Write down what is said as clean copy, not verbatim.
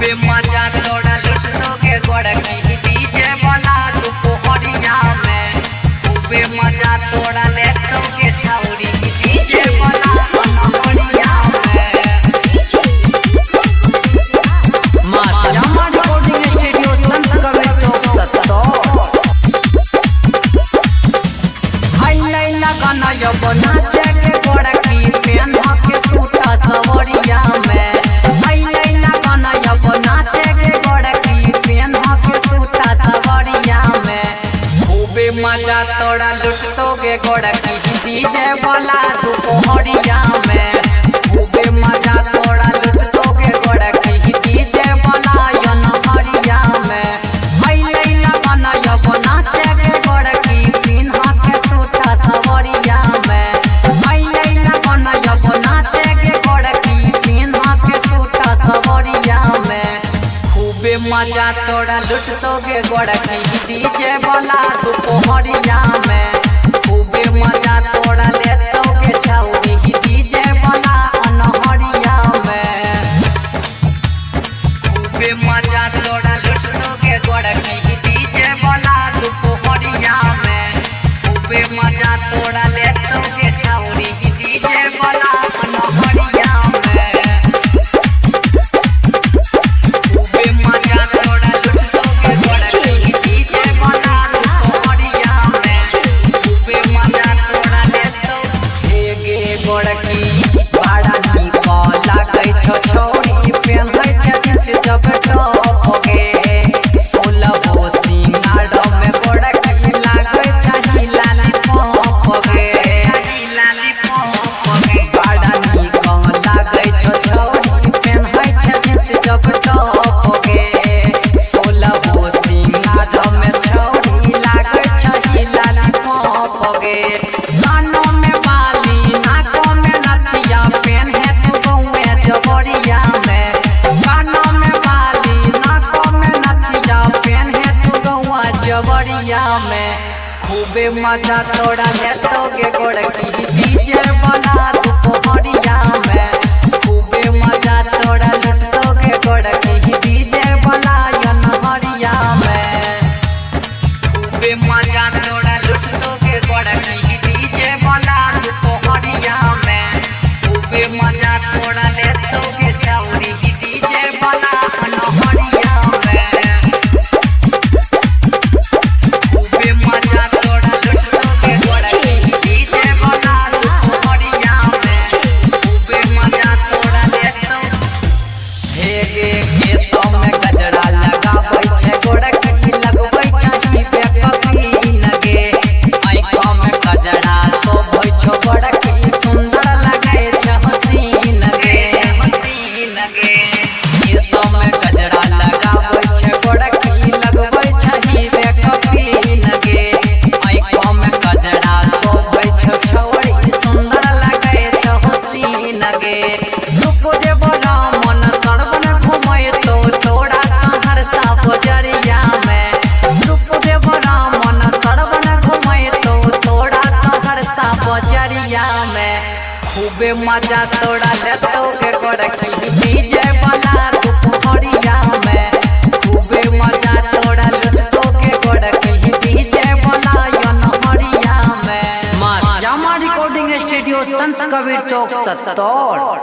खूबे मजा तोरा लुटतो गे गोरकी डीजे वाला दुपहरिया में। खूबे मजा तोरा लेतो गे छौरी डीजे वाला दुपहरिया में। माँ श्यामा रिकॉर्डिंग स्टूडियो संत कबीर चौक सत्तो। हाय लैला गाना यो नाचे के गोरकी पेन्ह के सूटा सवरिया में। हाय लैला गाना यो नाचे के गोरकी पेन्ह के सूटा सवरिया में। खूबे मजा तोरा लुटतो गे गोरकी डीजे वाला दुपहरिया में। खूबे मजा तोरा लुटतो गे गोरकी डीजे वाला अनहरिया में। हाय लैला गाना यो नाचे के गोरकी पेन्ह के सूटा सवरिया में। हाय लैला गाना यो नाचे के गोरकी पेन्ह के सूटा सवरिया में। खूबे मजा तोरा लुटतो गे गोरकी डीजे वाला दुपहरिया में। खूबे मजा तोरा लेतो गे छौरी डीजे वाला अनहरिया में। खूबे मजा तोरा लुटतो गे गोरकी डीजे वाला दुपहरिया में। खूबे मजा तोरा लेतो गे छौरी डीजे वाला अनहरिया में। खूबे मजा तोरा लुटतो गे गोरकी डीजे वाला दुपहरिया में। खूबे मजा तोरा लेतो हे गे गोरकी बड़ा नीक लागै छौ छौरी पेन्है छै जींस जब टॉप गे। 16 सिंगार में गोरकी लागै छही लाली पॉप गे। लाली पॉप गे। बड़ा नीक लागै छौ छौरी पेन्है छै जींस जब टॉप गे। 16 सिंगार में छौरी लागै छही लाली पॉप गे। कानों में बाली नाकों में नथिया पेन्हे तू गौए जबरिया में। कानों में बाली नाकों में नथिया पेन्हे तू गौआ जबरिया में। खूबे मजा तोरा लेतो गे गोरकी डीजे वाला दुपहरिया में। खूबे मजा तोरा लुटतो गे गोरकी डीजे वाला अनहरिया में। खूबे मजा तोरा लुटतो गे गोरकी डीजे वाला दुपहरिया में। खूबे मजा तोरा लेतो गे छौरी डीजे वाला अनहरिया में। खूबे मजा तोरा लुटतो गे गोरकी डीजे वाला दुपहरिया में। खूबे मजा तोरा लेतो। हे गे केसों में गजरा लगाबै छै गोरकी लगबै छही बेकफीन गे। आँखों में गजरा शोभै छौ गोरकी सुंदर लगै छै हसीन गे। हसीन गे। केसों में गजरा लगाबै छै गोरकी लगबै छही बेकफीन गे। आँखों में गजरा शोभै छौ छौरी सुंदर लगै छै हसीन गे। रूप देव रामन सरवन घुमैतो तोरा सहरसा बजरिया में। रूप देव रामन सरवन घुमैतो तोरा सहरसा बजरिया में। खूबे मजा तोरा लेतो गे गोरकी डीजे वाला दुपहरिया में। खूबे मजा तोरा लुटतो गे गोरकी डीजे वाला अनहरिया में। माँ श्यामा रिकॉर्डिंग स्टूडियो संत कबीर चौक सत्तौर।